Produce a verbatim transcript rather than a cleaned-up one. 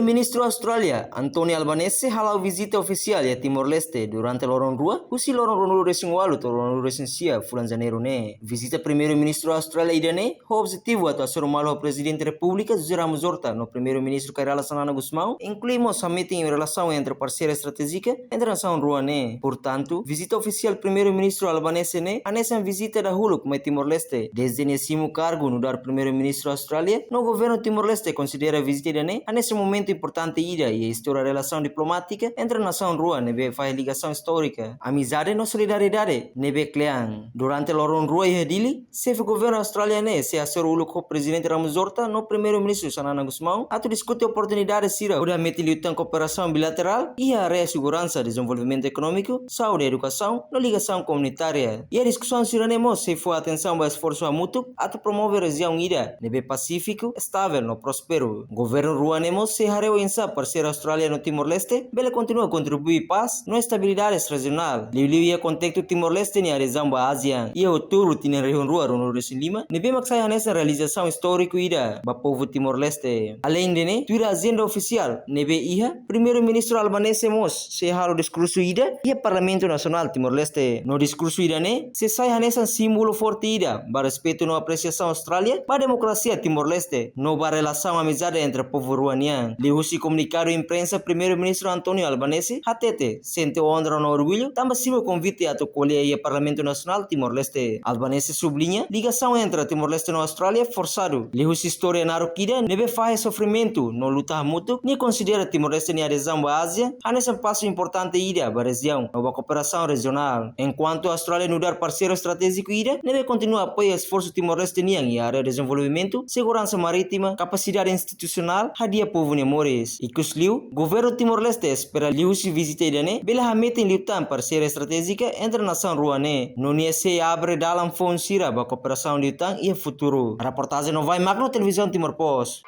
Ministru Austrália Anthony Albanese hala'o vizita ofisiál iha Timor-Leste durante loron rua, husi loron ruanulu-resin-ualu to'o ruanulu-resin-sia fulan Janeiru ne'e. Vizita Primeiru-Ministru Austrália ida-ne'e ho objetivu atu hasoru malu ho Prezidente Repúblika José Ramos Horta no Primeiru-Ministru Kay Rala Xanana Gusmão, inklui mós hametin relasaun entre parseiru estratéjika entre nasaun rua ne'e. Portantu, vizita ofisiál Primeiru-Ministru Albanese ne'e hanesan vizita dahuluk mai Timor-Leste dezde nia simu kargu nu'udar Primeiru-Ministru Austrália, no governu Timor-Leste konsidera vizita ida-ne'e hanesan momentu importante ida iha istória relasaun diplomátika entre nasaun rua ne'ebé fahe ligasaun istórika, amizade no solidariedade ne'ebé kle'an. Durante loron rua iha Dili, xefe governu Austrália ne'e sei hasoru uluk ho Prezidente Ramos Horta no Primeiru-Ministru Xanana Gusmão atu diskute oportunidade sira hodi hametin liután kooperasaun bilaterál iha área seguransa, dezenvolvimentu ekonómiku, saúde, edukasaun no ligasaun komunitária. Iha diskusaun sira-ne'e mós sei fó atensaun ba esforsu hamutuk atu promove rejiaun ida ne'ebé pasífiku, estável no prósperu. Governu rua ne'e mós sei haree oinsá parseiru Austrália no Timor-Leste bele kontinua kontribui pás no estabilidade rejionál, liuliu iha kontestu Timor-Leste nia adezaun ba ASEAN iha Outubru tinan rihun rua ruanulu-resin-lima, ne'ebé mak sai hanesan realizasaun istóriku ida ba povu Timor-Leste. Aleinde ne'e, tuir ajenda ofisiál ne'ebé iha, Primeiru-Ministru Albanese mós sei halo diskursu ida iha Parlamentu Nasionál Timor-Leste. No diskursu ida-ne'e sei sai hanesan símbolu forte ida ba respeitu no apresiasaun Austrália ba demokrasia Timor-Leste no ba relasaun amizade entre povu rua nian. Liuhusi komunikadu imprensa, Primeiru-Ministru Anthony Albanese hatete sente onra no orgullu tanba simu konvite atu ko'alia iha Parlamentu Nasionál Timor-Leste. Albanese subliña ligasaun entre Timor-Leste no Austrália forsa liuhusi istória naruk ida ne'ebé fahe sofrimentu no luta hamutuk. Nia konsidera Timor-Leste nia adezaun ba ASEAN hanesan pasu importante ida ba rejiaun no ba kooperasaun rejionál. Enkuantu Austrália nu'udar parseiru estratéjiku ida ne'ebé kontinua apoia esforsu Timor-Leste nian iha área dezenvolvimentu, seguransa marítima, kapasidade institusionál, hadi'a povu nia moris. Ikusliu, governu Timor-Leste espera liuhusi vizita ida-ne'e bele hametin liután parseiria estratéjika entre nasaun rua ne'e, no nia sei abre dalan foun sira ba kooperasaun liután iha futuru. Reportajen Novai Magno, Televizaun Timor Post.